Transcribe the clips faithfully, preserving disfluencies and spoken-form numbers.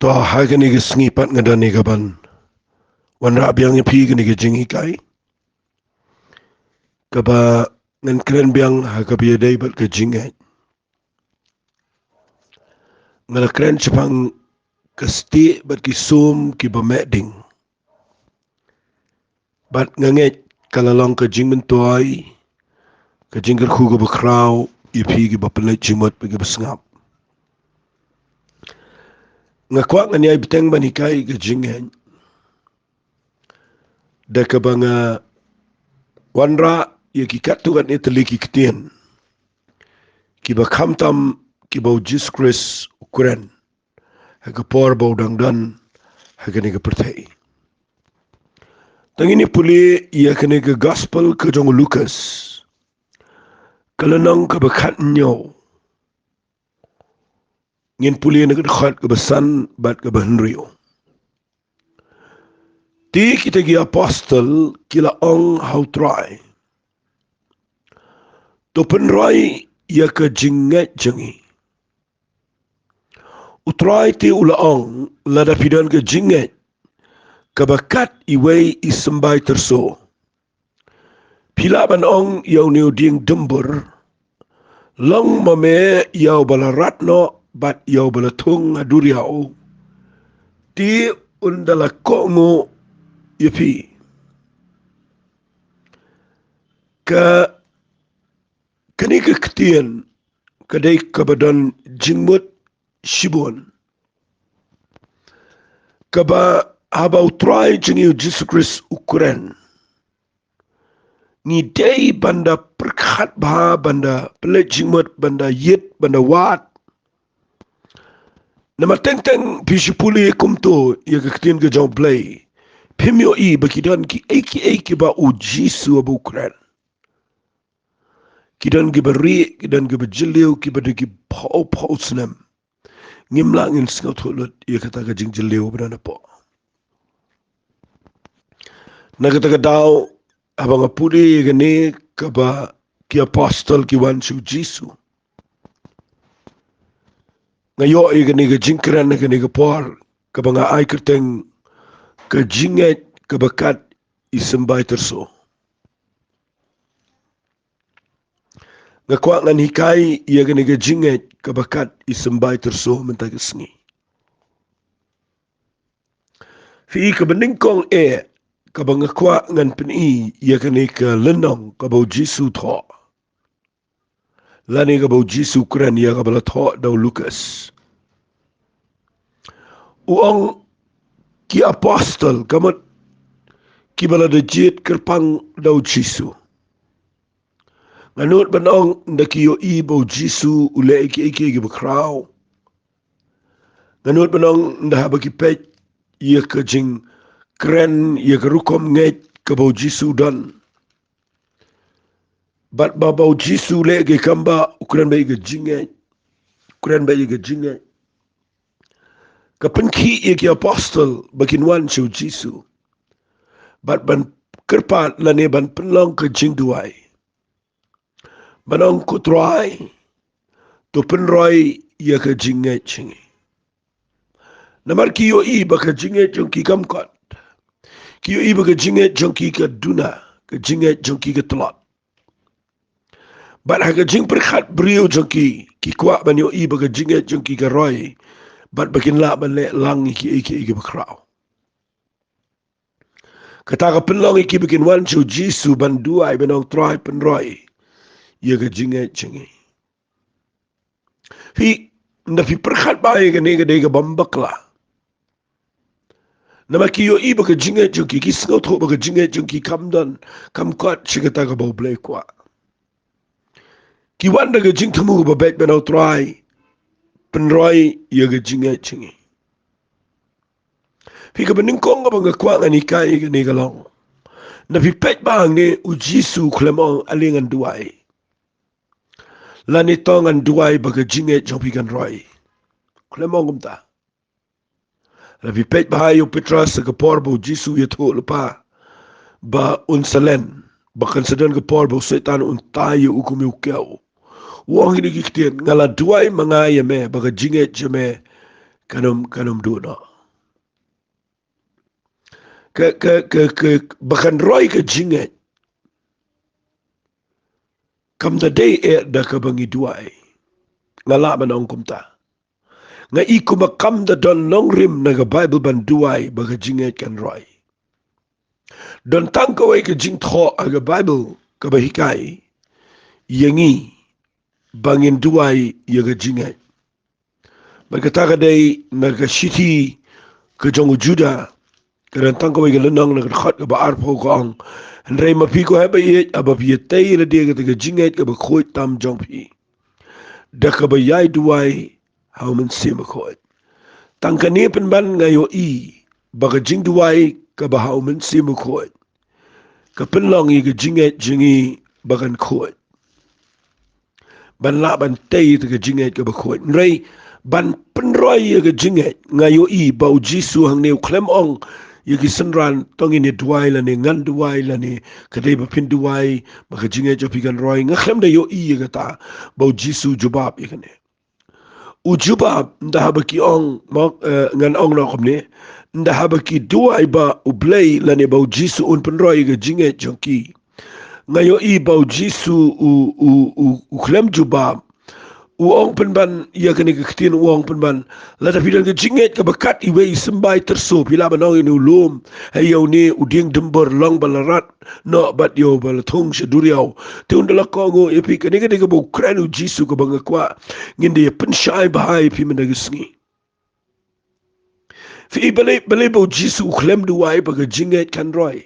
To, ha kane ka sngi pat nga don ïa kaban wanrah biang ïa phi kane ka jinghikai kaba ngan kren biang ha kaba ïadei bad ka jingngeit. Nga la kren shaphang ka stieh bad ki sum kiba meh ding. Bad nga ngeit ka la long ka jingmyntoi, ka jingkyrkhu kaba khraw ïa phi kiba pynleit jingmut bad kiba sngap. Nga kwah ngan ïai bteng ban hikai ka jingngeit da kaba nga wanrah ïa ki katto katne tylli ki ktien kiba khamtam kiba u Jisu Khrist u kren ha ka por ba u dang don ha kane ka pyrthei. Tang ine pule ïa kane ka gospel ka jong u Lukas, ka lynnong kaba khathynñiew. Ngin pule na ka dkhot kaba san bad kaba hynriew. Te kita ki apostol ki la ong ha u Trai, to pynroi ïa ka jingngeit jong ngi. U Trai te u la ong, lada phi don ka jingngeit kaba kat iwei i symbai tyrso, phi lah ban ong ïa une u dieng dymbur, long ma me ïa uba la rat noh bad ïa uba la thung ha duriaw, te un da la kohnguh ïa phi. Ka, kane ka ktien ka dei kaba don jingmut shibun, kaba haba u Trai jong ngi u Jisu Khrist u kren, ngi dei ban da pyrkhat bha, ban da pynleit jingmut, ban da ïit, ban da wad. Namar teng teng phi shu pule kumto ïa ka ktien ka jong u Blei, phim ïohi ba ki don kiei kiei kiba u Jisu haba u kren, ki don kiba rieh, ki don kiba jylliew, kiba dei ki phew phew snem. Ngim lah ngin sngewthuh lut ïa kata ka jingjylliew ba don hapoh. Na kata ka daw, haba nga pule ïa kane kaba ki apostol ki wan sha u Jisu, nga ïoh ïa kane ka jingkren ha kane ka por kaba nga ai kyrteng ka jingngeit kaba kat i symbai tyrso. Nga kwah ngan hikai ïa kane ka jingngeit kaba kat i symbai tyrso mynta ka sngi. Phi, kaba nyngkong eh kaba nga kwah ngan pyni ïa kane ka lynnong kaba u Jisu u thoh, lane kaba u Jisu u kren ïa kaba la thoh da u Lukas. U ong ki apostol, ka mut kiba la da jied kyrpang da u Jisu. Nga nud ban ong ynda ki ïohi ba u Jisu u leh ïa kiei kiei kiba khraw. Nga nud ban ong ynda haba ki peit ïa ka jingkren, ïa ka rukom ngeit kaba u Jisu u don, bad ba, ba u Jisu u leh ïa ka kam ba u kren beit ïa ka jingngeit, u kren beit ïa ka jingngeit, ka pynkhih ïa ki apostol ba kin wan sha u Jisu bad ban kyrpad lane ban pynlong ka jingduwai, ban ong, ko Trai, to pynroi ïa ka jingngeit jong ngi. Namar ki ïohi ba ka jingngeit jong ki kam kot. Ki ïohi ba ka jingngeit jong ki ka duna, ka jingngeit jong ki ka tlot. Bad ha ka jingpyrkhat briew jong ki, ki kwah ban ïohi ba ka jingngeit jong ki ka roi, bad ba kin lah ban leh lang ïa kiei kiei kiba khraw. Kata ka pynlong ïa ki ba kin wan sha u Jisu ban duwai, ban ong, Trai, pynroi ïa ka jingngeit jong ngi. Phi, ynda phi pyrkhat bha ïa kane, ka dei kaba bakla. Namar ki ïohi ba ka jingngeit jong ki, ki sngewthuh ba ka jingngeit jong ki kam don, kam kot sha kata kaba u Blei u kwah. Ki wan da ka jingthmu kaba beit ban ong, Trai, pynroi ïa ka jingngeit jong ngi. Phi, kaba nyngkong kaba nga kwah ngan hikai ïa kane ka long, ynda phi peit bha hangne, u Jisu u khlem ong, Ale ngan duwai, lane, To ngan duwai ba ka jingngeit jong phi kan roi. U khlem ong kumta. Lada phi peit bha ïa u Petros, ha ka por ba u Jisu u ïathuh lypa ba un sa len, ba kan sa don ka por ba u Soitan un tai ïa u kum ïa u kew, u ong kine ki ktien, Nga la duwai ma nga ïa me ba ka jingngeit jong me kan ym, kan ym duh noh. Ka, ka, ka, ka, ba kan roi ka jingngeit. Kam da dei eh da kaba ngi duwai. Nga lah ban ong kumta. Nga i kumba kam da don nongrim na ka Baibl ban duwai ba ka jingngeit kan roi. Don tang kawei ka jingthoh ha ka Baibl kaba hikai ïa ngi ba ngin duwai ïa ka jingngeit. Bad kata ka dei na ka shithi ka jong u Juda, ka don tang kawei ka lynnong, na ka dkhot kaba arphew, ka ong: Hynrei ma phi, ko heh baieit, haba phi ïatei ïa lade ha kata ka jingngeit kaba khuid tam jong phi, da kaba ïai duwai ha u Mynsiem Bakhuid. Tang kane pynban nga ïohi ba ka jingduwai kaba ha u Mynsiem Bakhuid ka pynlong ïa ka jingngeit jong ngi ba kan khuid. Ban lah ban tei ïa ka jingngeit kaba khuid. Hynrei ban pynroi ïa ka jingngeit, nga ïohi ba u Jisu hangne u khlem ong ïa ki synran, to ngin ïa duwai lane ngan duwai lane ka dei ba phin duwai ba ka jingngeit jong phi kan roi. Nga khlem da ïohi ïa kata ba u Jisu u jubab ïa kane. U jubab, ynda haba ki ong, mo, eh, ngan ong noh kumne, ynda haba ki duwai ba U Blei lane ba u Jisu un pynroi ïa ka jingngeit jong ki, nga ïohi ba u Jisu u, u, u, u khlem jubab. U ong pynban ïa kane ka ktien, u ong pynban: Lada phi don ka jingngeit kaba kat iwei i symbai tyrso, phi lah ban ong ïa une u lum, hei ïa une u dieng dymbor, long ba la rat noh bad ïoh ba la thung sha duriaw, te un da la kohnguh ïa phi. Kane ka dei kaba u kren u Jisu, kaba nga kwah ngin da ïa pynshai bha ïa phi mynta ka sngi. Phi i balei, balei ba u Jisu u khlem duwai ba ka jingngeit kan roi?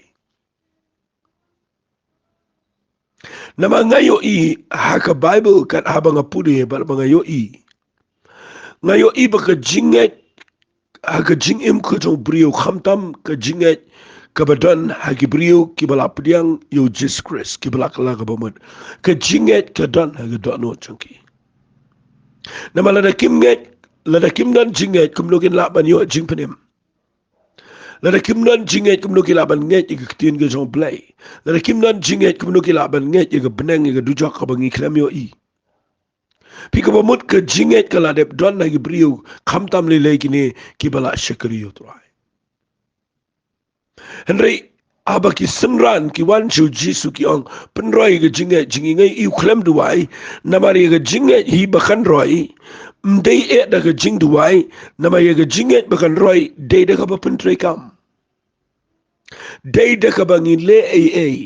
Namar nga ïohi ha ka Baibl, kat haba nga pule bad ba nga ïohi, nga ïohi ba ka jingngeit ha ka jingim ka jong u briew, khamtam ka jingngeit kaba don ha ki briew kiba la pdiang ïa u Jisu Khrist, kiba la kylla kaba mut. Ka jingngeit ka don ha ka dohnud jong ki. Namar lada kim ngeit, lada kim don jingngeit, kumno kin lah ban ïoh jingpynim? Lada kim don jingngeit, kumno ki lah ban ngeit ïa ka ktien ka jong U Blei? Lada kim don jingngeit, kumno ki lah ban ngeit ïa ka bneng, ïa ka dujok kaba ngi khlem ïohi? Phi, kaba mut ka jingngeit ka la dep don ha ki briew, khamtam lei lei kine kiba la shakri ïa U Trai. Hynrei haba ki synran ki wan sha u Jisu ki ong, pynroi ka jingngeit jong ngi, nga ïohi u khlem duwai. Namar ïa ka jingngeit hi ba kan roi, ym dei eh da ka jingduwai. Namar ïa ka jingngeit ba kan roi dei da kaba pyntreikam. Dei da kaba ngi leh ei ei.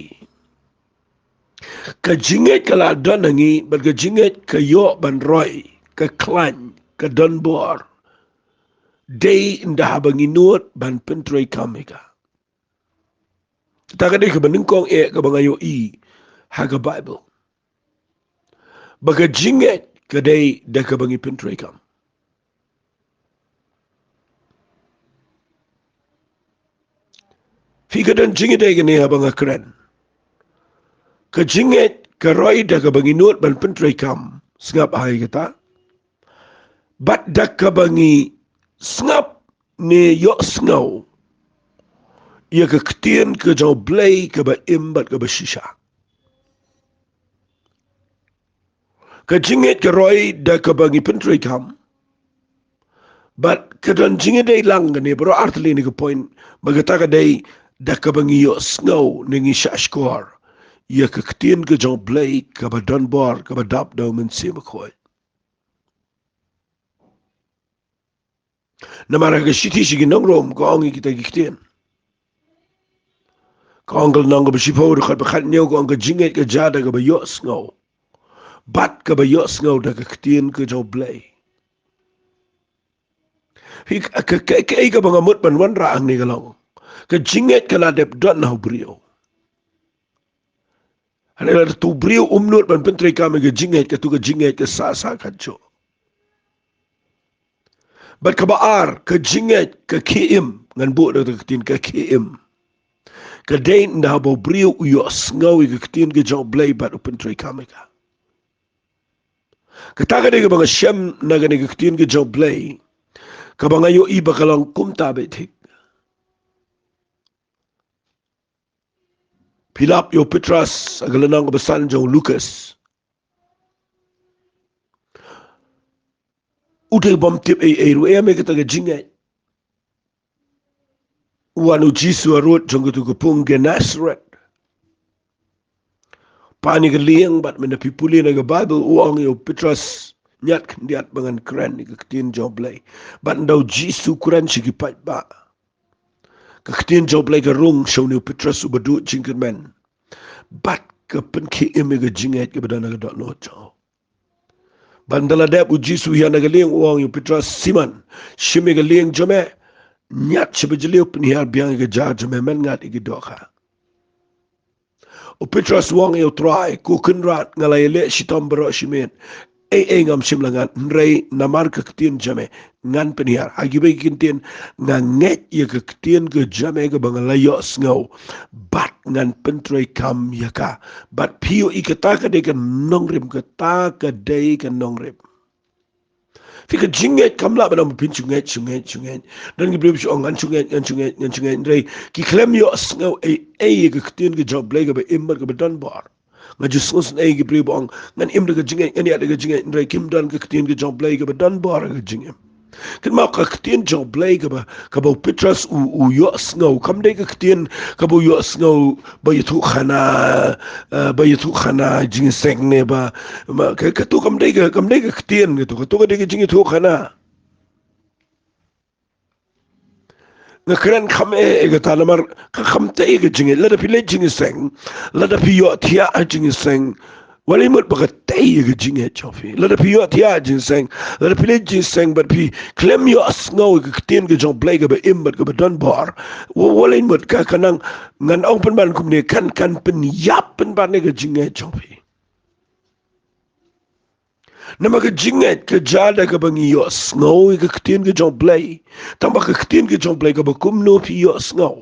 Ka jingngeit ka la don ha ngi, bad ka jingngeit ka ïoh ban roi, ka khlaiñ, ka donbor, dei ynda haba ngi nud ban pyntreikam ïa ka. Kata ka dei kaba nyngkong eh kaba nga ïohi ha ka Baibl, ba ka jingngeit ka dei da kaba ngi pyntreikam. Phi, ka don jingïadei kane haba nga kren. Ka jingngeit ka roi da kaba ngi nud ban pyntreikam, sngap ha ïa kata, bad da kaba ngi sngap ne ïohsngew ïa ka ktien ka jong U Blei kaba im bad kaba shisha. Ka jingngeit ka roi da kaba ngi pyntreikam. Bad ka don jingïadei lang kane baroh artylli na ka point, ba kata ka dei da kaba ngi ïohsngew ne ngi shahshkor ïa ka ktien ka jong U Blei kaba donbor, kaba dap da U Mynsiem Bakhuid. Namar ha ka shithi sha ki nong Rom ka ong ïa kita ki ktien. Ka ong ka lynnong kaba shiphew, dkhot ba khathynñiew, ka ong ka jingngeit ka jia da kaba ïohsngew, bad kaba ïohsngew da ka ktien ka jong U Blei. Phi, ka, ka, ka, kaei kaba nga mut ban wanrah hangne ka long, ka jingngeit ka la dep don ha u briew. Hynrei lada u briew um nud ban pyntreikam ïa ka jingngeit, katu ka jingngeit ka sah sah katjuh. Bad kaba ar, ka jingngeit ka khie im, ngan buh da ka ktien ka khie im. Ka dei ynda haba u briew u ïohsngew ïa ka ktien ka jong U Blei bad u pyntreikam ïa ka. Kata ka dei kaba nga shem na kane ka ktien ka jong U Blei, kaba nga ïohi ba ka long kumta beit thik. Phi lap ïa u Petros ha ka lynnong kaba san jong u Lukas. U dei bym tip ei ei ruh, ïa me kata ka jingngeit. Wan u Jisu harud jong katu ka pung Genesaret. Pan ïa ka lieng bad mynta phi pule na ka Baibl u ong ïa u Petros, ñiad khyndiat ba ngan kren ïa ka ktien jong U Blei. Bad ynda u Jisu u kren sha ki paidbah, ka ktien jong U Blei ka rung sha une u Petros uba duh jingkyrmen. Bad ka pynkhie im ïa ka jingngeit kaba don ha ka dohnud jong u. Bad ynda la dep u Jisu u ïaid na ka lieng u ong ïa u Petros, Simon, shim ïa ka lieng jong me, ñiad shaba jylliew, pynhiar biang ïa ka jar jong me, men ñiad ïa ki dohkha. U Petros u ong ïa u Trai, ko Kynrad, nga la ïaleh shitom baroh shi miet, ei ei ngam shym la ñiad, hynrei namar ka ktien jong me ngan pynhiar. Ha kiwei ki ktien, nga ngeit ïa ka ktien ka jong me kaba nga la ïohsngew, bad ngan pyntreikam ïa ka. Bad phi ïohi kata ka dei ka nongrim, kata ka dei ka nongrim. Phi, ka jingngeit kam lah ban ong ba phin shu ngeit, shu ngeit, shu ngeit. Don ki briew ba shu ong ngan shu ngeit, ngan shu ngeit, ngan shu ngeit, hynrei ki khlem ïohsngew ei ei ïa ka ktien ka jong U Blei kaba im bad kaba don bor. Nga ju sngewsynei ïa ki briew ba ong ngan im da ka jingngeit, ngan ïaid da ka jingngeit, hynrei kim don ka ktien ka jong U Blei kaba don bor ha ka jingim. Kynmaw, ka ktien jong U Blei kaba, kaba u Petros u, u ïohsngew, kam dei ka ktien kaba u ïohsngew ba ïathuhkhana, eh, ba ïathuhkhana jingïaseng ne ba, ma, ka, katu kam dei ka, kam dei ka ktien katu, katu ka dei ka jingïathuhkhana. Nga kren kham eh, eh, kata namar ka kham tei ka jingngeit. Lada phi leit jingïaseng, lada phi ïohthiah ha jingïaseng, wat leit mut ba ka tei ka jingngeit jong phi. Lada phi ïohthiah ha jingïaseng, lada phi leit jingïaseng bad phi khlem ïohsngew ïa ka ktien ka jong U Blei kaba im bad kaba don bor, wa, wat leit mut ka, ka nang, ngan ong pynban kumne, kan, kan pynïap pynban ïa ka jingngeit jong phi. Namar ka jingngeit ka jia da kaba ngi ïohsngew ïa ka ktien ka jong U Blei. Tangba ka ktien ka jong U Blei kaba kumno phi ïohsngew?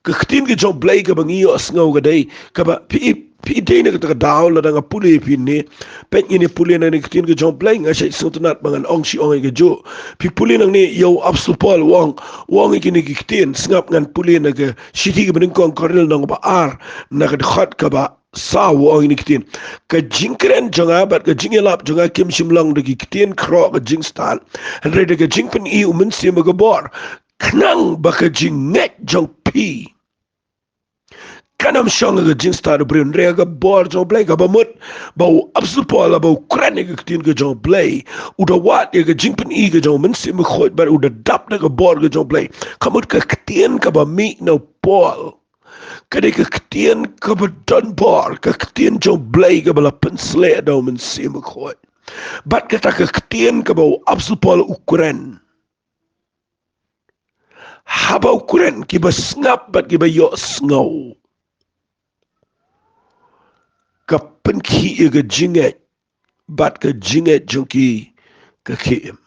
Ka ktien ka jong U Blei kaba ngi ïohsngew ka dei kaba phi, phi dei na kata ka daw lada nga pule ïa phi ne, peit, ngin ïa pule na kane ka ktien ka jong U Blei, nga shait sngewtynnat ba ngan ong shi ong ïa kajuh. Phi pule nangne ïa u Apostol Paul u ong, u ong ïa kine ki ktien, sngap, ngan pule na ka shithi kaba nyngkong Korinth lynnong ba ar, na ka dkhot kaba saw, u ong ïa kine ki ktien. Ka jingkren jong nga bad ka jingïalap jong nga kim shym long da ki ktien khroh ka jingstad, hynrei da ka jingpyni u Mynsiem bad ka bor, khnang ba ka jingngeit jong phi kan ym shong ha ka jingstad u briew, hynrei ha ka bor jong U Blei. Kaba mut ba u Apostol Paul haba u kren ïa ka ktien ka jong U Blei, u da wad ïa ka jingpyni ka jong u Mynsiem Bakhuid bad u da dap da ka bor ka jong U Blei. Ka mut ka ktien kaba mih na u Paul ka dei ka ktien kaba don bor, ka ktien jong U Blei kaba la pynshlur da u Mynsiem Bakhuid. Bad kata ka ktien kaba u Apostol Paul u kren, haba u kren, kiba sngap bad kiba ïohsngew, ka pynkhih ïa ka jingngeit, bad ka jingngeit jong ki ka khie im.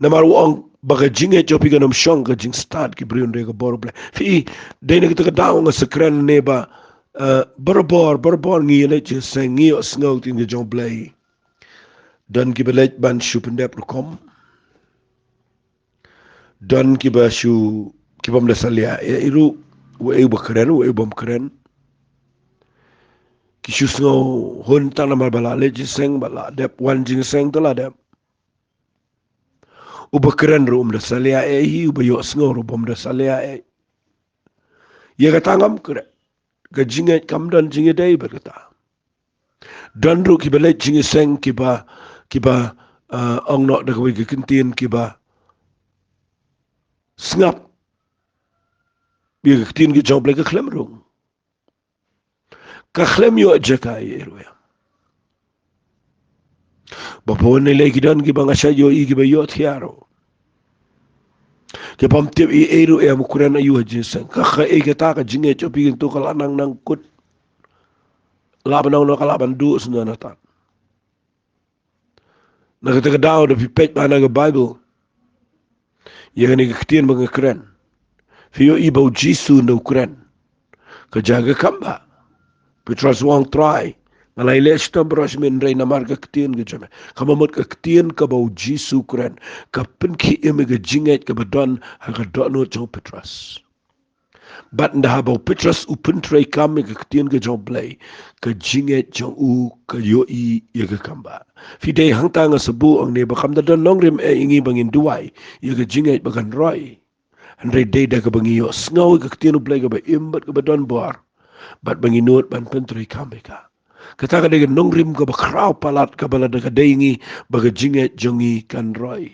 Namar u ong ba ka jingngeit jong phi kan ym shong ka jingstad ki briew, hynrei ka bor U Blei. Phi, dei na kata ka daw nga sa kren ne ba, eh, barabor, barabor ngi ïaleit jingïaseng, ngi ïohsngew ktien ka jong U Blei, don kiba leit ban shu pyndep rukom. Don kiba shu, ki bym da salia ei ei ruh, uei uba kren, uei u bym kren. Ki shu sngew hun tang namar ba la leit jingïaseng, ba la dep wan jingïaseng, te la dep. Uba kren ruh um da salia ei ei hi, uba ïohsngew ruh bym da salia ei. Ïa kata ngam kren. Ka jingngeit kam don jingïadei bad kata. Don ruh kiba leit jingïaseng kiba, kiba, eh, ong noh da kawei ka ktien kiba sngap ïa ka ktien ka jong U Blei ka khlem rung. Ka khlem ïoh jaka ïa ruh ïa. Ba pynleit ki don kiba nga shait ïohi kiba ïohthiah ruh. Ki bym tip ei ei ruh ïa, u kren aïu ha jingïaseng. Ka, kaei kata ka jingngeit jong phi kyntu ka la nang nang kut. La ban ong noh ka la ban duh sngewthuh. Na kata ka daw da phi peit ba na ka Baibl, ïa kane ka ktien ba nga kren, phi ïohi ba u Jisu ynda u kren, ka jia ka kam ba Petros u ong, Trai, nga la ïaleh shitom baroh shi miet, hynrei namar ka ktien ka jong me. Kaba mut ka ktien kaba u Jisu u kren ka pynkhie im ïa ka jingngeit kaba don ha ka dohnud jong u Petros. Bad ynda haba u Petros u pyntreikam ïa ka ktien ka jong U Blei, ka jingngeit jong u ka ïohi ïa ka kambah. Phi dei hangta nga sa buh hangne ba kam da don nongrim eh ïa ngi ba ngin duwai ïa ka jingngeit ba kan roi. Hynrei dei da kaba ngi ïohsngew ïa ka ktien U Blei kaba im bad kaba don bor, bad ba ngi nud ban pyntreikam ïa ka. Kata ka dei ka nongrim kaba khraw palat kaba lada ka dei ngi ba ka jingngeit jong ngi kan roi.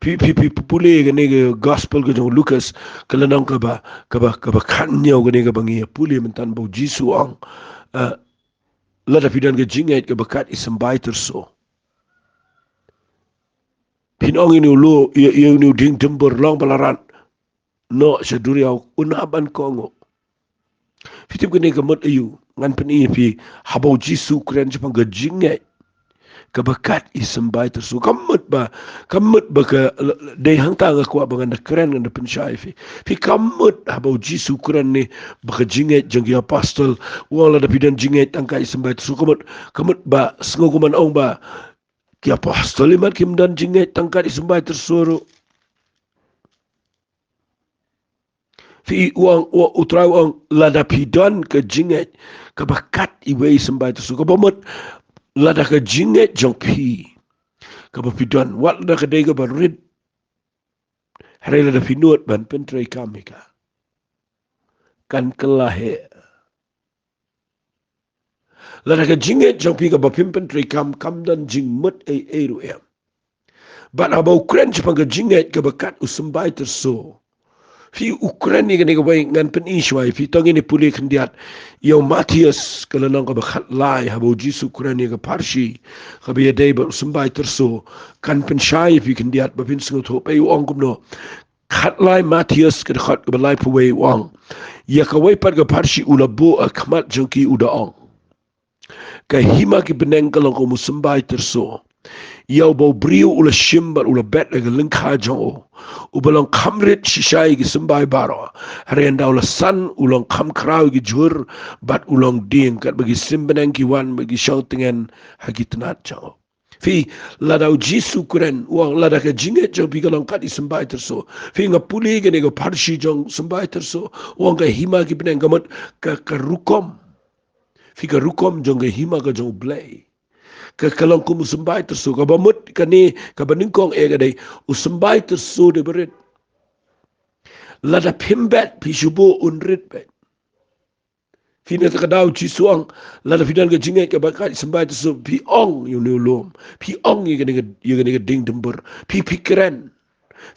Phi, phi, phi, phi pule kane ka gospel ka jong u Lukas, ka lynnong kaba, kaba, kaba khathynñiew kane kaba ngi pule mynta ba u Jisu u ong, eh, lada phi don ka jingngeit kaba kat i symbai tyrso, phin ong ïa une u lum, ïa, ïa une u dieng dymbur, long ba la rat noh sha duriaw, un hap ban kohnguh. Phi tip kane ka mut aïu? Ngan pyni ïa phi, haba u Jisu u kren shaphang ka jingngeit kaba kat i symbai tyrso, ka mut ba, ka mut ba ka, dei hangta nga kwah ba ngan da kren, ngan da pynshai ïa phi. Phi, ka mut haba u Jisu u kren ne ba ka jingngeit jong ki apostol, u ong lada phi don jingngeit tang kat i symbai tyrso, ka mut, ka mut ba sngew kumno ong ba ki apostol imat kim don jingngeit tang kat i symbai tyrso ruh. Phi, u ong, u, u Trai u ong lada phi don ka jingngeit kaba kat iwei i symbai tyrso, kaba mut lada ka jingngeit jong phi kaba phi don, wat lada ka dei kaba rit, hynrei lada phi nud ban pyntreikam ïa ka, kan kylla heh. Lada ka jingngeit jong phi kaba phim pyntreikam kam don jingmut ei ei ruh em. Bad haba u kren shaphang ka jingngeit kaba kat u symbai tyrso, phi, u kren ïa kane kawei, ngan pyni shuwa ïa phi, to ngin ïa pule khyndiat ïa u Mathaios ka lynnong kaba khatlai, haba u Jisu u kren ïa ka pharshi kaba ïadei bad u symbai tyrso. Kan pynshai ïa phi khyndiat ba phin sngewthuh ba u ong kumno. Khatlai Mathaios ka dkhot kaba laiphew wei, u ong, ïa kawei pat ka pharshi u la buh ha khmat jong ki, u da ong, ka hima ki bneng ka long kum u symbai tyrso, ïa uba u briew u la shim bad u la bet ha ka lyngkha jong u, uba long kham rit shisha ïa ki symbai baroh, hynrei ynda u la san u long kham khraw ïa ki jhur, bad u long dieng, katba ki sim bneng ki wan bad ki shong tngen ha ki tnat jong u. Phi, lada u Jisu u kren, u ong lada ka jingngeit jong phi ka long kat i symbai tyrso. Phi, nga pule kane ka pharshi jong u symbai tyrso, u ong ka hima ki bneng, ka mut ka, ka rukom. Phi, ka rukom jong ka hima ka jong U Blei ka, ka long kum u symbai tyrso, kaba mut kane kaba nyngkong eh ka dei u symbai tyrso dei ba rit. Lada phim bet, phi shu buh un rit beit. Phi, na kata ka daw u Jisu u ong lada phi don ka jingngeit kaba kat i symbai tyrso, phi ong ïa une u lum, phi ong ïa kane ka, ïa kane ka dieng dymbur, phi, phi kren.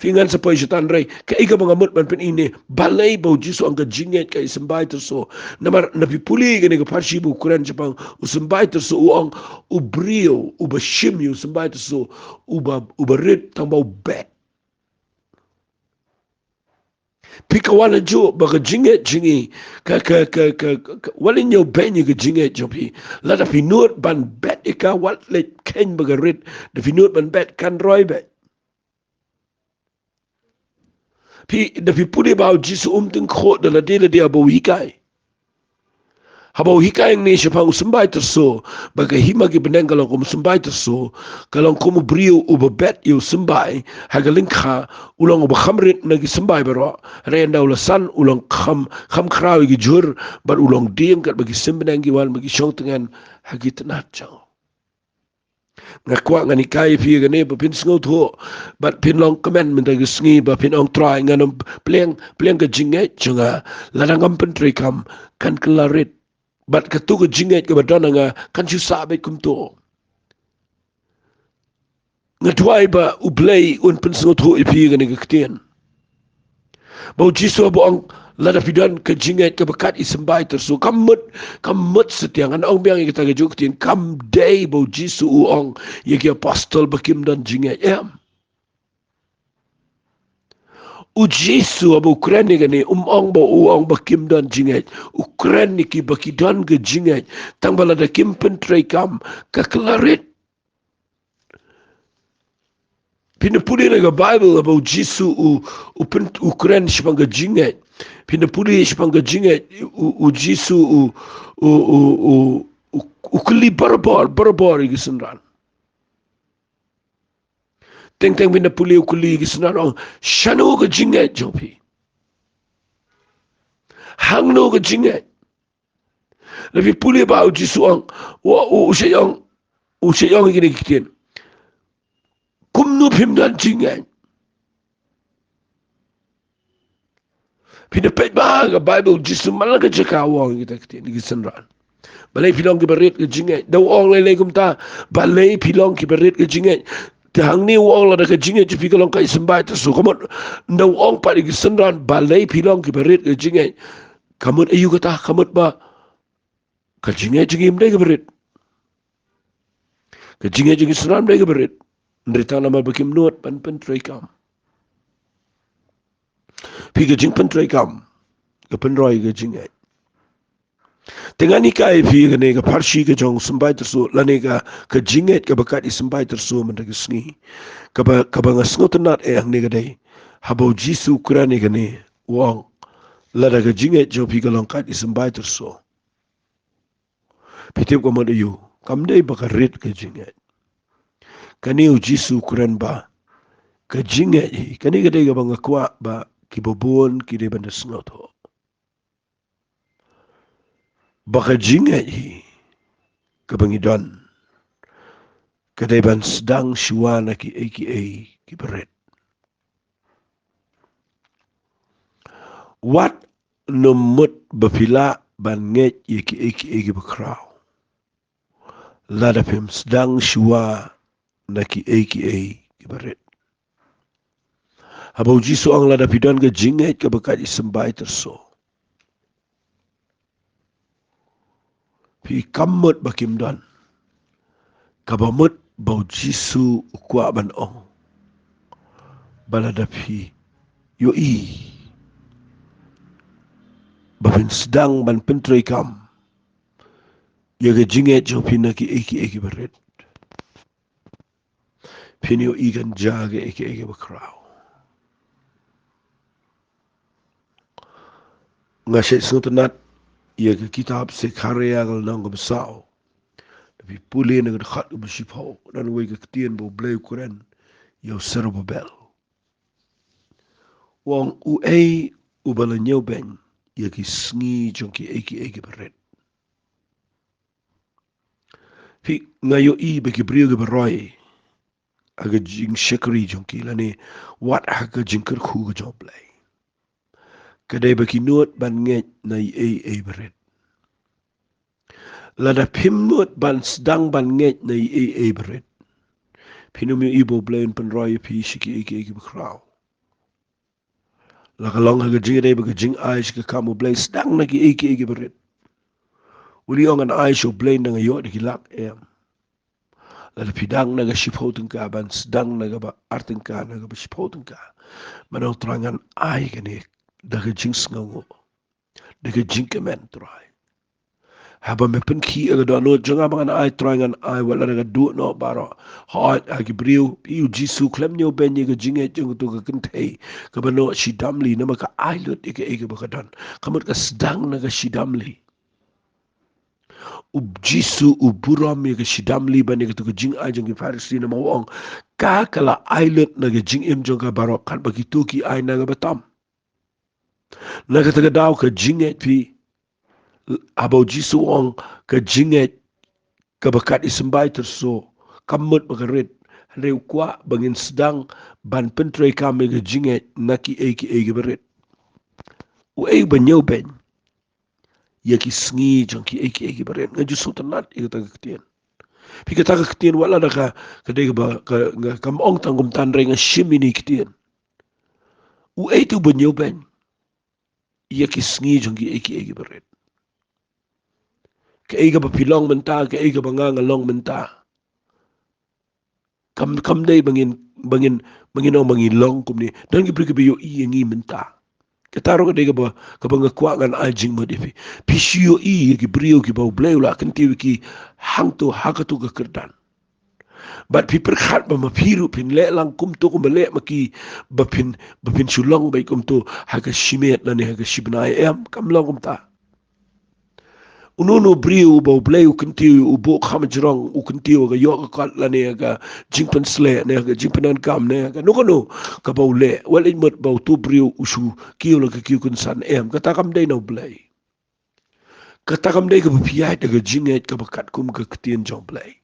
Phi, ngan sa poi sha tan, hynrei kaei kaba nga mut ban pyni ne, balei ba u Jisu u ong ka jingngeit kat i symbai tyrso? Namar lada phi pule kane ka pharshi ba u kren shaphang u symbai tyrso, u ong u briew uba shim ïa u symbai tyrso, uba, uba rit, tang ba u bet. Phi, ka wan hajuh ba ka jingngeit jong ngi ka, ka, ka, ka, ka, ka wat leh ñiewbeiñ ïa ka jingngeit jong phi. Lada phi nud ban bet ïa ka, wat leh kheiñ ba ka rit, da phi nud ban bet, kan roi beit. Phi, da phi pule ba u Jisu um tyngkhuh da lade lade haba u hikai. Haba u hikai hangne shaphang u symbai tyrso, ba ka hima ki bneng ka long kum u symbai tyrso, ka long kum u briew uba bet ïa u symbai ha ka lyngkha, u long uba kham rit na ki symbai baroh, hynrei ynda u la san u long kham, kham khraw ïa ki jhur, bad u long dieng, katba ki sim bneng ki wan bad ki shong tngen ha ki tnat jong u. Nga kwah ngan hikai ïa phi ïa kane ba phin sngewthuh bad phin long kmen mynta ka sngi, ba phin ong, Trai, ngan ym pliang, pliang ka jingngeit jong nga, lada ngam pyntreikam kan kylla rit, bad kato ka jingngeit kaba don ha nga kan shu sah beit kumto. Nga duwai ba U Blei un pynsngewthuh ïa phi ïa kane ka ktien. Ba u Jisu haba u ong lada phi don ka jingngeit kaba kat i symbai tyrso, ka mut, ka mut satia, ngan ong biang ïa kata kajuh ka ktien, kam dei ba u Jisu u ong ïa ki apostol ba kim don jingngeit, em. U Jisu haba u kren ïa kane, um ong ba, u ong ba kim don jingngeit, u kren ïa ki ba ki don ka jingngeit, tang ba lada kim pyntreikam, ka kylla rit. Phin da pule na ka Baibl haba u Jisu u, u pyn, u kren shaphang ka jingngeit. Phin da pule shaphang ka jingngeit, u, u Jisu u, u, u, u, u, u kylli barabor, barabor ïa ki synran. Teng teng phin da pule u kylli ki synran, ong, shano ka jingngeit jong phi? Hangno ka jingngeit? Lada phi pule ba u Jisu ong, u, u, u shait ong, u shait ong ïa kine ki ktien. Kumno phim don jingngeit? Phin da peit ba ha ka Baibl, Jisu man la ka jaka u ong ïa kita ki ktien, ïa ki synran. Balei phi long kiba rit ka jingngeit? Da u ong lei lei kumta, balei phi long kiba rit ka jingngeit? Te hangne u ong lada ka jingngeit jong phi ka long ka i symbai tyrso. Ka mut, da u ong pat ïa ki synran, balei phi long kiba rit ka jingngeit? Ka mut aïu kata? Ka mut ba ka jingngeit jong ngi ym dei kaba rit. Ka jingngeit jong ki synran ym dei kaba rit. Hynrei tang namar ba kim nud ban pyntreikam. Phi, ka jingpyntreikam ka pynroi ka jingngeit. Te ngan hikai ïa phi kane ka pharshi ka jong symbai tyrso, lane ka, ka jingngeit kaba kat i symbai tyrso mynta ka sngi, kaba, kaba nga sngewtynnat eh hangne ka dei, haba u Jisu u kren ïa kane, u ong, lada ka jingngeit jong phi ka long kat i symbai tyrso, phi tip ka mut aïu? Kam dei ba ka rit ka jingngeit. Kane u Jisu u kren ba ka jingngeit hi, kane ka dei kaba nga kwah ba kiba bun ki dei ban da sngewthuh. Ba ka jingngeit hi kaba ngi don, ka dei ban sdang shuwa na kiei kiei kiba rit. Wat nym mut ba phi lah ban ngeit ïa kiei kiei kiba khraw, lada phim sdang shuwa na kiei kiei kiba rit. Haba u Jisu u ong lada phi don ka jingngeit kaba kat i symbai tyrso, phi, kam mut ba kim don. Kaba mut ba u Jisu u kwah ban ong ba lada phi ïohi ba phin sdang ban pyntreikam ïa ka jingngeit jong phi na kiei kiei kiba rit, phin ïohi kan jia kaei kaei kaba khraw. Nga shait sngewtynnat ïa ka kitab Sekharïa ka lynnong kaba saw. Lada phi pule na ka dkhot kaba shiphew, don kawei ka ktien ba U Blei u kren ïa u Serubabel. U ong, uei uba la ñiewbeiñ ïa ki sngi jong kiei kiei kiba rit? Phi, nga ïohi ba ki briew kiba roi ha ka jingshakri jong ki lane wat ha ka jingkyrkhu ka jong U Blei, ka dei ba ki nud ban ngeit na ei ei ba rit. Lada phim nud ban sdang ban ngeit na ei ei ba rit, phin ym ïohi ba U Blei un pynroi ïa phi sha kiei kiei kiba khraw. La ka long ha ka jingïadei bad ka jingai sha ka kam U Blei, sdang na kiei kiei kiba rit. U ong, ngan ai sha U Blei, ngan ïoh da ki lak, em. Lada phi dang na ka shiphew tyngka ban sdang na kaba ar tyngka, na kaba shiphew tyngka, ban ong, Trai, ngan ai kane da ka jingsngewnguh, da ka jingkmen, Trai. Haba me pynkhih ïa ka dohnud jong nga ba ngan ai, Trai, ngan ai, wat la da ka duh noh baroh. Hooid, ha ki briew, phi, U Jisu u khlem ñiewbeiñ ïa ka jingngeit jong kato ka kynthei kaba noh shidamli namar ka ai lut ïa kaei kaba ka don. Ka mut ka sdang na ka shidamli. U Jisu u burom ïa ka shidamli ban ïa kato ka jingai jong ki Pharisi namar u ong, ka, ka la ai lut na ka jingim jong ka baroh katba kito ki ai na kaba tam. Na kata ka daw ka jingngeit, phi, haba U Jisu u ong ka jingngeit kaba kat i symbai tyrso, kam mut ba ka rit, hynrei u kwah ba ngin sdang ban pyntreikam ïa ka jingngeit na kiei kiei kiba rit. Uei ba ñiewbeiñ ïa ki sngi jong kiei kiei kiba rit? Nga ju sngewtynnat ïa kata ka ktien. Phi, kata ka ktien wat la da ka, ka dei kaba, ka, nga, kam ong tang kumta, hynrei nga shim ïa ine i ktien. Uei te uba ñiewbeiñ ïa ki sngi jong kiei kiei kiba rit? Kaei kaba phi long mynta, kaei kaba nga nga long mynta, kam, kam dei ba ngin, ba ngin, ba ngin ong ba ngi long kumne. Don ki briew kiba ïohi ïa ngi mynta. Kata ruh ka dei kaba, kaba nga kwah ngan ai jingmut ïa phi. Phi shu ïohi ïa ki briew kiba U Blei u la kyntiew ïa ki hangto ha kato ka kyrdan. Bad phi pyrkhat ba ma phi ruh phin leh lang kumto kumba leh ma ki, ba phin, ba phin shu long beit kumto ha ka shimet lane ha ka shibnai, em, kam long kumta. Uno uno u briew uba U Blei u kyntiew, u buh kham jrong, u kyntiew ha ka ïoh ka kot lane ha ka jingpynsleh ne ha ka jingpyndonkam ne ha kano kano kaba u leh. Wat leit mut ba uto u briew u shu kiew la ka kiew kynsan, em, kata kam dei na U Blei. Kata kam dei kaba phi ïaid da ka jingngeit kaba katkum ka ktien jong U Blei.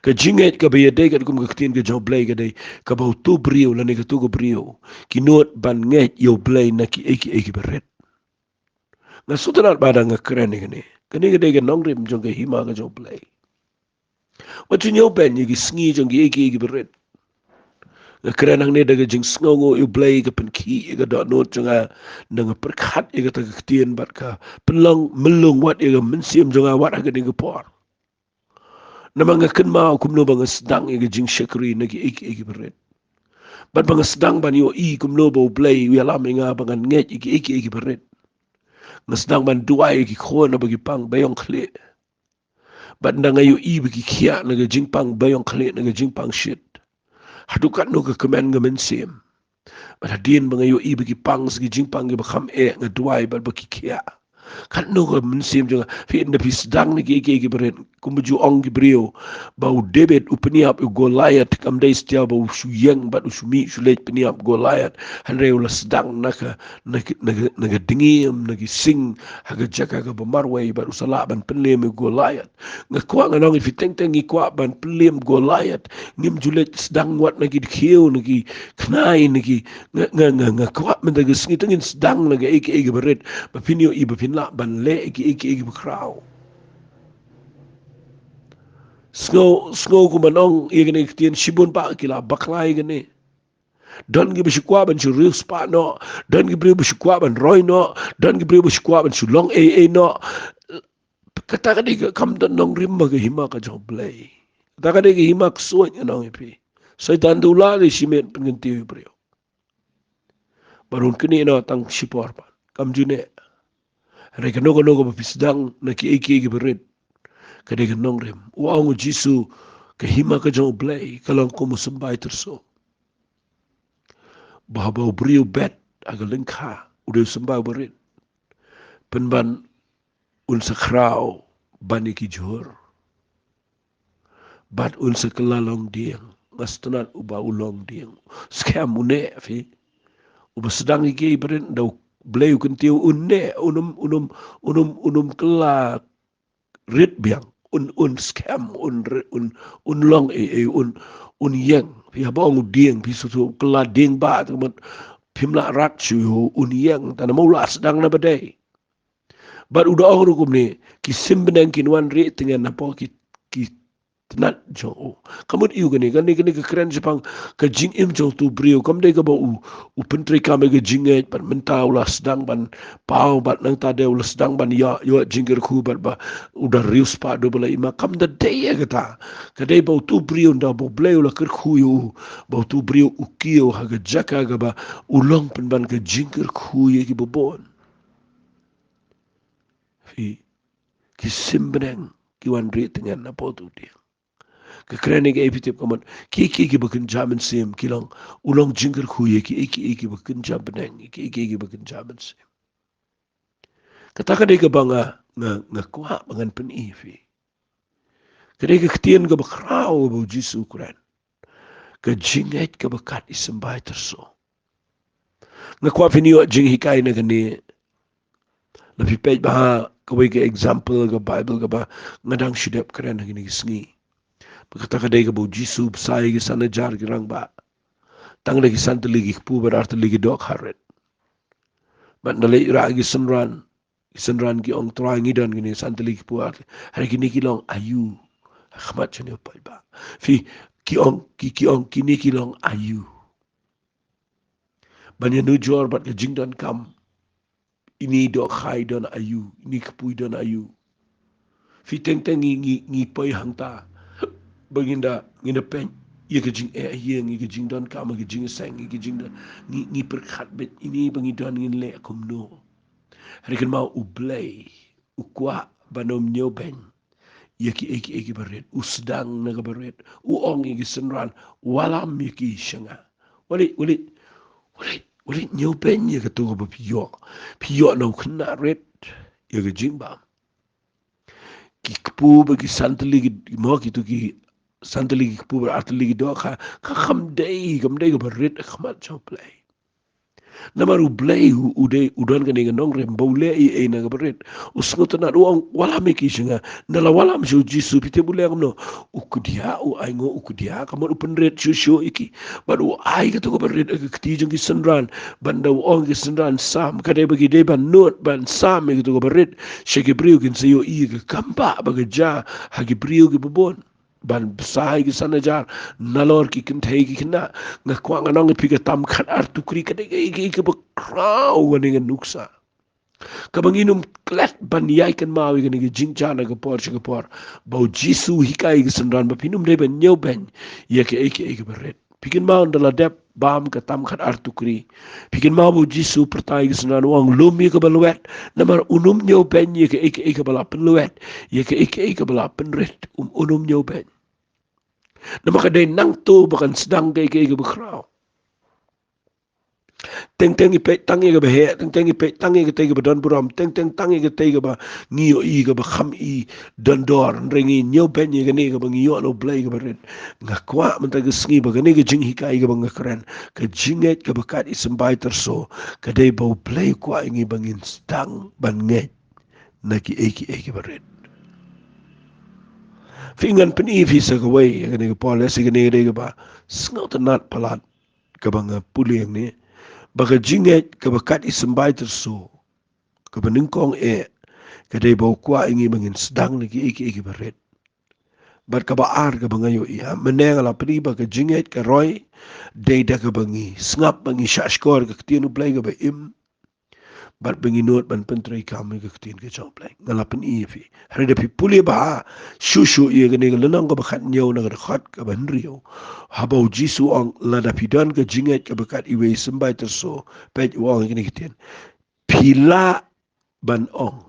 Ka jingngeit kaba ïadei katkum ka ktien ka jong U Blei ka dei kaba uto u briew lane kato ka briew ki nud ban ngeit ïa U Blei na kiei kiei kiba rit. Nga sngewtynnat ba dang nga kren ïa kane. Kane ka dei ka nongrim jong ka hima ka jong U Blei. Wat ju ñiewbeiñ ïa ki sngi jong kiei kiei kiba rit. Nga kren hangne da ka jingsngewnguh ïa U Blei, ka pynkhih ïa ka dohnud jong nga, da nga pyrkhat ïa kata ka ktien bad ka pynlong myllung wat ïa ka mynsiem jong nga wat ha kane ka por. Namar nga kynmaw kumno ba nga sdang ïa ka jingshakri na kiei kiei kiba rit. Bad ba nga sdang ban ïohi kumno ba U Blei u ïalam ïa nga ba ngan ngeit ïa kiei kiei kiba rit. Nga sdang ban duwai ïa ki khun naba ki pang baïong khlieh. Bad ynda nga ïohi ba ki khiah na ka jingpang baïong khlieh, na ka jingpang shit, haduh katno ka kmen ka mynsiem. Bad hadien ba nga ïohi ba ki pang sa ki jingpang kiba kham eh, nga duwai bad ba ki khiah, katno ka mynsiem jong nga. Phi, ynda phi sdang na kiei kiei kiba rit, kumba ju ong ki briew ba u David u pynïap ïa u Goliath kam dei satia ba u shu ïeng bad u shu mih shu leit pynïap Goliath. Hynrei u la sdang na ka, na ka, na ka, na ka dngiem, na ki sing, ha ka jaka kaba marwei bad u sa lah ban pynliem ïa u Goliath. Nga kwah ngan ong ïa phi, teng teng ngi kwah ban pynliem Goliath. Ngim ju leit sdang wat na ki dkhiew, na ki khnai, na ki, nga, nga, nga, nga kwah mynta ka sngi te ngin sdang na kiei kiei kiba rit ba phin ïohi ba phin lah ban leh kiei kiei kiba khraw. Sngew, sngew kumba ong ïa kane ka ktien, shibun bah ki la bakla ïa kane. Don kiba shu kwah ban shu riewspah noh, don ki briew ba shu kwah ban roi noh, don ki briew ba shu kwah ban shu long ei ei noh. Kata ka dei ka, kam don nongrim ha ka hima ka jong U Blei. Kata ka dei ka hima ksuid, ngan ong ïa phi. Soitan te u la dei shimet pynkyntiew ïa u briew. Bad un knieh noh tang shipor pat, kam ju neh. Hynrei kano kano kaba phi sdang na kiei kiei kiba rit, ka dei ka nongrim. U ong U Jisu, ka hima ka jong U Blei ka long kum u symbai tyrso, ba haba u briew u bet ha ka lyngkha, u dei u symbai uba rit, pynban un sa khraw ban ïa ki jhur. Bad un sa kylla long dieng. Nga sngewtynnat uba u long dieng. Skhem u neh, phi. Uba sdang ïa kiei ba rit, ynda U Blei u kyntiew, un neh, un ym, un ym, un ym, un ym kylla rit biang. Un, un skhem, un ri-, un, un long ei ei, un, un ïeng. Phi, haba ong u dieng, phi shu, shu kylla dieng bah, te mut phim lah rat shuh, un ïeng. Tang namar u la sdang na ba dei. Bad u da ong ruh kumne, ki sim bneng kin wan rieh tngen hapoh ki, ki tnat jong u. Ka mut aïu kane, kane, kane ka kren shaphang ka jingim jong uto u briew. Kam dei kaba u, u pyntreikam ïa ka jingngeit bad mynta u la sdang ban paw bad nangta de u la sdang ban ïoh, ïoh jingkyrkhu bad ba u da riewspah duh ba la i ma. Kam da dei ïa kata. Ka dei ba uto u briew, ynda ba U Blei u la kyrkhu ïa u, ba uto u briew u kiew ha ka jaka kaba u long pynban ka jingkyrkhu ïa kiba bun. Phi, ki sim bneng ki wan rieh tngen hapoh uto u dieng. Ka kren ïa kaei phi tip, ka mut kiei kiei kiba kynja mynsiem ki long, u long jingkyrkhu ïa kiei kiei kiba kynja bneng, ïa kiei kiei kiba kynja mynsiem. Kata ka dei kaba nga, nga, nga kwah ba ngan pyni ïa phi. Ka dei ka ktien kaba khraw kaba U Jisu u kren. Ka jingngeit kaba kat i symbai tyrso. Nga kwah phin ïoh jinghikai na kane. Lada phi peit bha ha kawei ka example ka Baibl kaba nga dang shu dep kren ha kine ki sngi, ba kata ka dei kaba U Jisu u bsa ïa ki san hajar ki rangbah. Tang da ki san tylli ki kpu bad ar tylli ki doh kharit. Bad ynda leit rah ïa ki synran, ki synran ki ong, Trai, ngi don kine san tylli ki kpu, ar tylli. Hynrei kine ki long aïu ha khmat jong une u paidbah? Phi, ki ong, ki, ki ong, kine ki long aïu? Ban ïanujor bad ka jingdonkam, ine i dohkha i don aïu, ine i kpu i don aïu? Phi, teng teng ngi, ngi, ngi poi hangta ba ngin da, ngin da peit ïa ka jingeh ïing, ïa ka jingdonkam, ïa ka jingïaseng, ïa ka jingdon, ngi, ngi pyrkhat beit, ine ba ngi don ngin leh kumno. Hynrei kynmaw, U Blei u kwah ban ym ñiewbeiñ ïa kiei kiei kiba rit. U sdang na kaba rit, u ong ïa ki synran, wallam ïa ki sha nga. Wat leit, wat leit, wat leit, wat leit ñiewbeiñ ïa kato kaba phi ïoh. Phi ïoh na u khynnah rit ïa ka jingbam. ki kpu bad ki san tylli ki, mo, kito ki san tylli ki kpu bad ar tylli ki doh, ka, ka kam dei, kam dei kaba rit ha khmat jong U Blei. Namar U Blei u, u dei, u don kane ka nongrim ba u leh ei ei na kaba rit. U sngewtynnat, u ong, wallam ïa ki sha nga. Naba la wallam sha U Jisu, phi tip u leh kumno? U kdiah, u ainguh, u kdiah, ka mut u pynrit shuh shuh ïa ki. Bad u ai kato kaba rit ha ka kti jong ki synran. Bad u ong ïa ki synran, sam, ka dei ba ki dei ban nud ban sam ïa kato kaba rit sha ki briew, kin sa ïohi ïa ka kam ba ka jia ha ki briew kiba bun. Ban bsa ïa ki san hajar nalor ki kynthei ki khynnah. Nga kwah ngan ong ïa phi, ka tam khatar tukri ka dei kaei kaei kaba khraw ha kane ka nuksa, kaba ngin ym klet ban ïai kynmaw ïa kane ka jingjia na ka por sha ka por, ba U Jisu u hikai ïa ki synran ba phin ym dei ban ñiewbeiñ ïa kaei kaei kaba rit. Phi kynmaw, ynda la dep bam ka tam khatar tukri, phi kynmaw ba U Jisu u pyrta ïa ki synran, u ong, lum ïa kaba lwet. Namar un ym ñiewbeiñ ïa kaei kaei kaba la pynlwet, ïa kaei kaei kaba la pynrit. Um, un ym ñiewbeiñ. Namar ka dei nangto ba kan sdang kaei kaei kaba khraw. Teng teng ngi peit tang ïa kaba heh, teng teng ngi peit tang ïa katei kaba don burom, teng teng tang ïa katei kaba ngi ïohi kaba kham i don dor, hynrei ngi ñiewbeiñ ïa kane kaba ngi ïoh na U Blei kaba rit. Nga kwah mynta ka sngi ba kane ka jinghikai kaba nga kren, ka jingngeit kaba kat i symbai tyrso, ka dei ba U Blei u kwah ïa ngi ba ngin sdang ban ngeit na kiei kiei kiba rit. Phi, ngan pyni ïa phi sa kawei, ïa kane ka por, lehse kane ka dei kaba sngewtynnat palat kaba nga pule hangne, ba ka jingngeit kaba kat i symbai tyrso, kaba nyngkong eh, ka dei ba u kwah ïa ngi ba ngin sdang na kiei kiei kiba rit. Bad kaba ar kaba nga ïohi, mynne nga la pyni ba ka jingngeit ka roi dei da kaba ngi sngap, ba ngi shahshkor ka ktien U Blei kaba im, bad ba ngi nud ban pyntreikam ïa ka ktien ka jong U Blei. Nga la pyni ïa phi. Hynrei da phi pule bha shuh shuh ïa kane ka lynnong kaba khathynñiew na ka dkhot kaba hynriew, haba U Jisu u ong, lada phi don ka jingngeit kaba kat iwei i symbai tyrso, peit u ong ïa kane ka ktien, phi lah ban ong.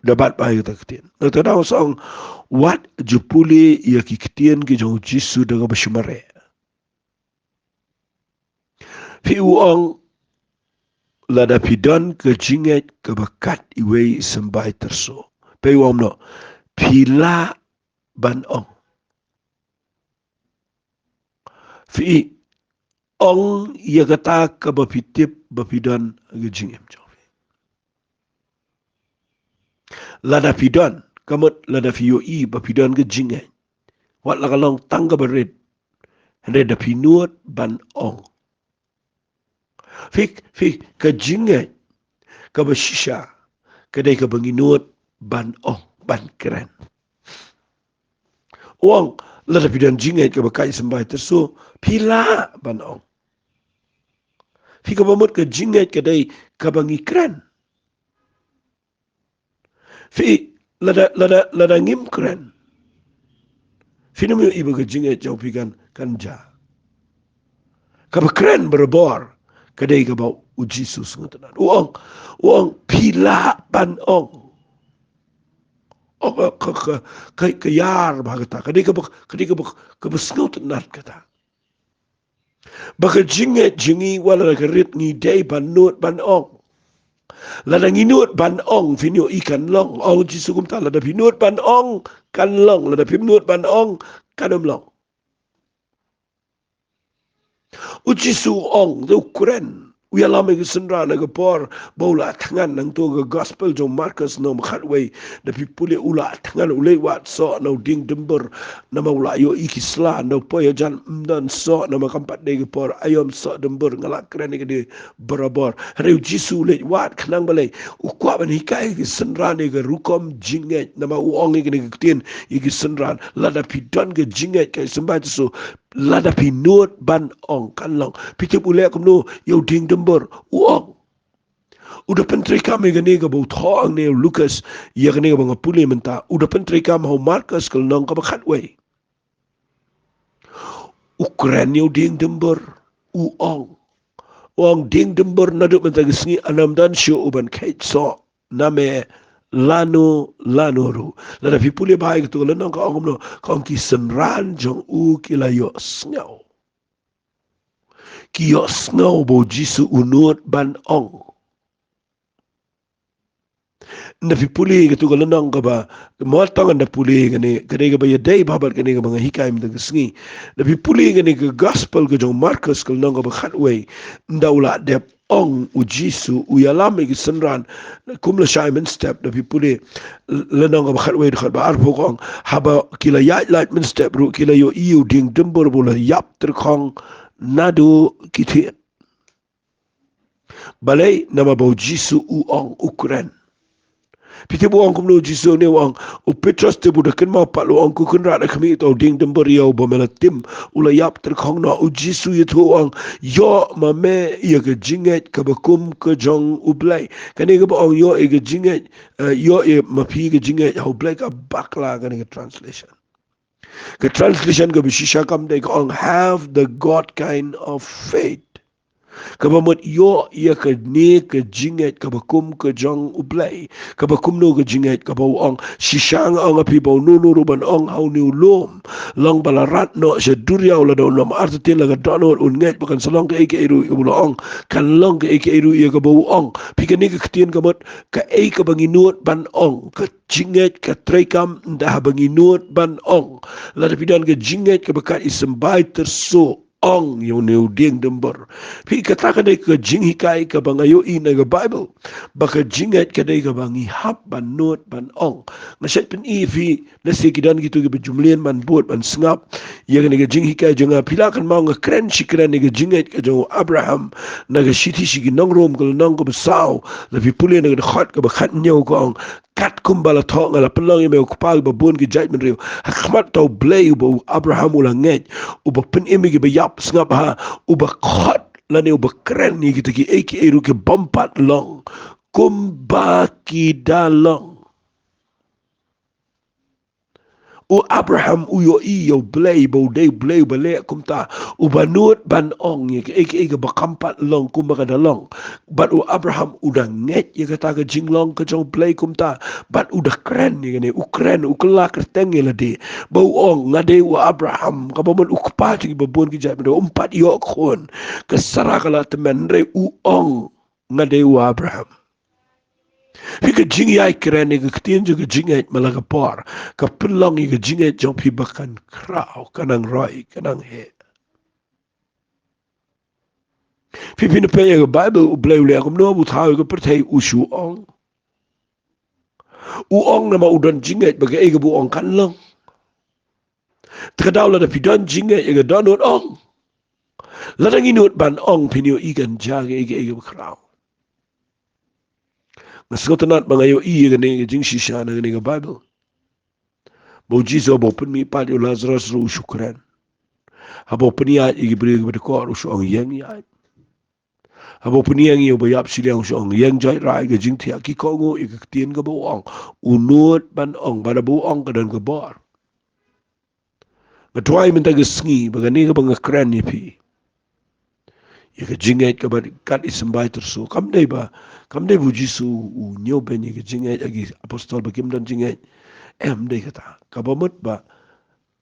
Da bat bha ïa kata ka ktien. Nangta u dang sa ong, wat ju pule ïa ki ktien ki jong U Jisu da kaba shu mareh. Phi, u ong, lada phi don ka jingngeit kaba kat iwei i symbai tyrso, phi, u ong kumno? Phi lah ban ong. Phi, ong ïa kata kaba phi tip ba phi don ha ka jingim jong phi. Lada phi don, ka mut lada phi ïohi ba phi don ka jingngeit, wat la ka long tang kaba rit, hynrei da phi nud ban ong. Phi, phi, ka jingngeit kaba shisha ka dei kaba ngi nud ban ong, ban kren. U ong, lada phi don jingngeit kaba kat i symbai tyrso, phi lah ban ong. Phi, kaba mut ka jingngeit ka dei kaba ngi kren. Phi, lada, lada, lada ngim kren, phin ym ïohi ba ka jingngeit jong phi kan, kan jia. Kaba kren barabor ka dei kaba U Jisu u sngewtynnat. U ong, u ong, phi lah ban ong. Oh, ka, ka, ka, ka, ka ïar bha kata. Ka dei kaba, ka dei kaba, kaba sngewtynnat kata. Ba ka jingngeit jong ngi wat la ka rit, ngi dei ban nud ban ong. Lada ngi nud ban ong, phin ïohi kan long. Ong U Jisu kumta, lada phi nud ban ong, kan long. Lada phim nud ban ong, kan ym long. U Jisu u ong, te u kren, u ïalam ïa ki synran ha ka por ba u la thngan. Nangto ka gospel jong u Markos lynnong ba khatwei, da phi pule, u la thngan, u leit wad soh na u dieng dymbur, namar u la ïohi ki sla, na u poi hajan ym don soh, namar kam pat dei ka por aïom soh dymbur. Nga la kren ïa kane barabor. Hynrei U Jisu u leit wad khnang balei? U kwah ban hikai ïa ki synran ïa ka rukom jingngeit, namar u ong ïa kane ka ktien ïa ki synran, lada phi don ka jingngeit kat i symbai tyrso, lada phi nud ban ong, kan long. Phi tip u leh kumno ïa u dieng dymbur? U ong, u da pyntreikam ïa kane kaba u thoh hangne u Lukas ïa kane kaba nga pule mynta. U da pyntreikam ha u Markos ka lynnong kaba khatwei. U kren ïa u dieng dymbur, u ong. U ong, dieng dymbur, naduh mynta ka sngi ynnym don shuh u ban kheit soh na me lano lano ruh. Lada phi pule bha ïa kato ka lynnong, ka ong kumno? Ka ong, ki synran jong u ki la ïohsngew. Ki ïohsngew ba U Jisu u nud ban ong. Nda phi pule katu ka lynnong kaba, mo tang nda pule kane, ka dei kaba ïadei bha bad kane kaba nga hikai mynta ka sngi. Nda phi pule kane ka gospel ka jong Markus ka lynnong kaba khatwei, nda u la dep ong u Jisu, u ïalam ïa ki synran kum lashai mynstep. Nda phi pule lynnong kaba khatwei dkhot ba arphew ka ong, haba ki la ïaid lait mynstep ruh ki la ïohi ïa u dieng dumbur ba u la ïap tyrkhong naduh ki thied. Balei? Namar ba u Jisu u ong, u kren. Phi tip u ong kumno u Jisu? Ne u ong, u Petros te ba u da kynmaw pat, u ong, ko Kynrad, khmih, uta u dieng dumbur ïa u ba me la tim u la ïap tyrkhong noh. U Jisu ïathuh, u ong, ïoh ma me ïa ka jingngeit kaba kum ka jong U Blei. Kane kaba ong ïoh ïa ka jingngeit, eh, ïoh ïa ma phi ka jingngeit ha U Blei, ka bakla kane ka translation. Ka translation kaba shisha kam dei, ka ong, have the God kind of faith. Kaba mut ïoh ïa kane ka jingngeit kaba kum ka jong U Blei. Kaba kumno ka jingngeit? Kaba u ong, shisha nga ong ha phi ba uno uno ruh ban ong ha une u lum, long ba la rat noh sha duriaw lada un ym artatien la ka dohnud, un ngeit ba kan sa long kaei kaei ruh ïa kaba u la ong, kan long kaei kaei ruh ïa kaba u ong. Phi, kane ka ktien ka mut kaei kaba ngi nud ban ong, ka jingngeit ka treikam da haba ngi nud ban ong. Lada phi don ka jingngeit kaba kat i symbai tyrso, ong ïa une u dieng dumbur. Phi, kata ka dei ka jinghikai kaba nga ïohi na ka Baibl, ba ka jingngeit ka dei kaba ngi hap ban nud ban ong. Nga shait pyni ïa phi, lehse ki don kito kiba ju mlien ban bud ban sngap ïa kane ka jinghikai jong nga. Phi lah kynmaw nga kren shi kren ïa ka jingngeit ka jong u Abraham na ka shithi sha ki nong Rom ka lynnong kaba saw. Lada phi pule na ka dkhot kaba khathynñiew, ka ong, katkum ba la thoh, nga la pynlong ïa me u kpa kiba bun ki jaitbynriew ha khmat uta U Blei uba u Abraham u la ngeit, uba pynim ïa kiba ïap, sngap bha, uba khot lane uba kren ïa kita kiei kiei ruh ki bym pat long kumba ki da long. U Abraham u ïohi ïa U Blei ba u dei U Blei uba leh kumta, uba nud ban ong ïa kaei kaei kaba kam pat long kumba ka da long. Bad u Abraham u da ngeit ïa kata ka jinglong ka jong U Blei kumta, bad u da kren ïa kane, u kren, u kylla kyrteng ïa lade, ba u ong, nga dei u Abraham, kaba mut u kpa jong kiba bun ki jaitbynriew. Um pat ïoh khun, ka Sara ka la tymmen, hynrei u ong, nga dei u Abraham. Phi, ka jingïai kren ïa ka ktien jong ka jingngeit man la ka por ka pynlong ïa ka jingngeit jong phi ba kan khraw, ka nang roi, ka nang heh. Phi, phin peit ïa ka Baibl, U Blei u leh kumno? U thaw ïa ka pyrthei, u shu ong. U ong namar u don jingngeit ba kaei kaba u ong kan long. Te ka daw lada phi don jingngeit ïa ka dohnud ong. Lada ngi nud ban ong, phin ïohi kan jia kaei kaei kaba khraw. Nga sngewtynnat ba nga ïohi ïa kane ka jingshisha na kane ka Baibl. Ba u Jisu haba u pynmihpat ïa u Lasaros ruh u shu kren. Haba u pynïaid ïa ki briew kiba dkor u shu ong, ïeng ïaid. Haba u pynïeng ïa uba ïap shiliang u shu ong, ïeng joit, rah ïa ka jingthiah. Ki kohnguh ïa ka ktien kaba u ong. U nud ban ong, bad haba u ong ka don ka bor. Nga duwai mynta ka sngi ba kane kaba nga kren ïa phi, ïa ka jingngeit kaba kat i symbai tyrso, kam dei ba, kam dei ba u Jisu u ñiewbeiñ ïa ka jingngeit ha ki apostol ba kim don jingngeit. Em, dei kata. Kaba mut ba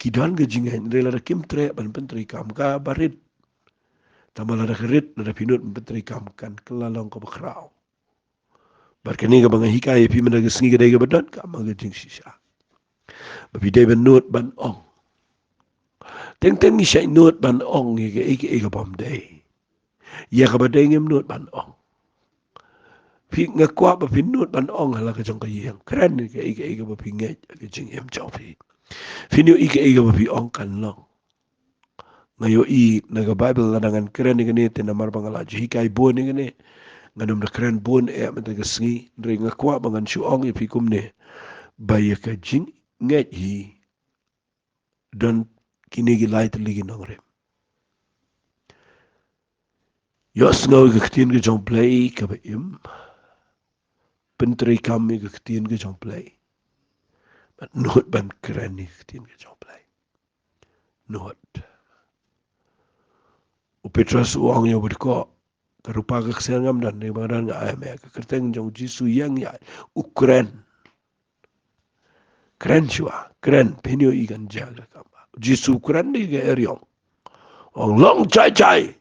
ki don ka jingngeit, hynrei lada kim treh ban pyntreikam, kaba rit. Tangba lada ka rit, lada phi nud ban pyntreikam, kan kylla long kaba khraw. Bad kane kaba nga hikai ïa phi mynta ka sngi ka dei kaba donkam ha ka jingshisha. Ba phi dei ban nud ban ong. Teng teng ngi shait nud ban ong ïa kaei kaei ka bym dei. Ïa kaba dei ngim nud ban ong. Phi, nga kwah ba phin nud ban ong ha la ka jong ka ïing. Kren ïa kaei kaei kaba phi ngeit ha ka jingim jong phi. Phin ïohi kaei kaba phi ong kan long. Nga ïohi na ka Baibl, lada ngan kren ïa kane te namar ba nga la ju hikai bun ïa kane, ngan ym da kren bun eh mynta ka sngi, hynrei nga kwah ba ngan shu ong ïa phi kumne, ba ïa ka jingngeit hi don kine ki lai tylli ki nongrim. Ïohsngew ïa ka ktien ka jong U Blei kaba im. Pyntreikam ïa ka ktien ka jong U Blei. Bad nud ban kren ïa ka ktien ka jong U Blei. Nud. U Petros u ong ïa uba dkoh, ka rupa ka ksiar ngam don, ne ba nga don nga ai ha me ka kyrteng jong u Jisu, ïeng ïaid. U kren. Kren shuwa, kren, phin ïohi kan jia ka kam. U Jisu u kren, dei ka eriong. U ong, long jai jai.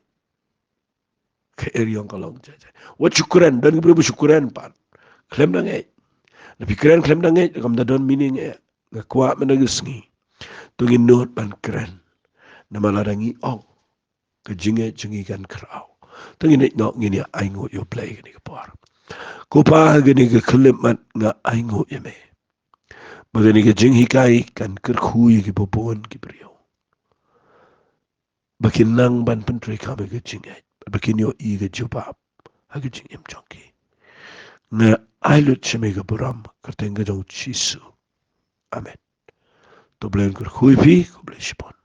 Ka eriong ka long jai jai. Wat shu kren, don ki briew ba shu kren pat. Khlem da ngeit. Lada phi kren khlem da ngeit, kam da don meaning eh. Nga kwah mynta ka sngi to ngin nud ban kren. Namar lada ngi ong, ka jingngeit jong ngi kan khraw. To ngin ngeit noh, ngin ïa ainguh ïa U Blei kane ka por. Ko Pa, ha kane ka khyllipmat nga ainguh ïa me ba kane ka jinghikai kan kyrkhu ïa ki babun ki briew ba kin nang ban pyntreikam ïa ka jingngeit, ba kin ïohi ka jubab ha ka jingim jong ki. Nga ai lut sha me ka burom, kyrteng ka jong U Jisu. Amen. To U Blei un kyrkhu ïa phi, khublei shibun.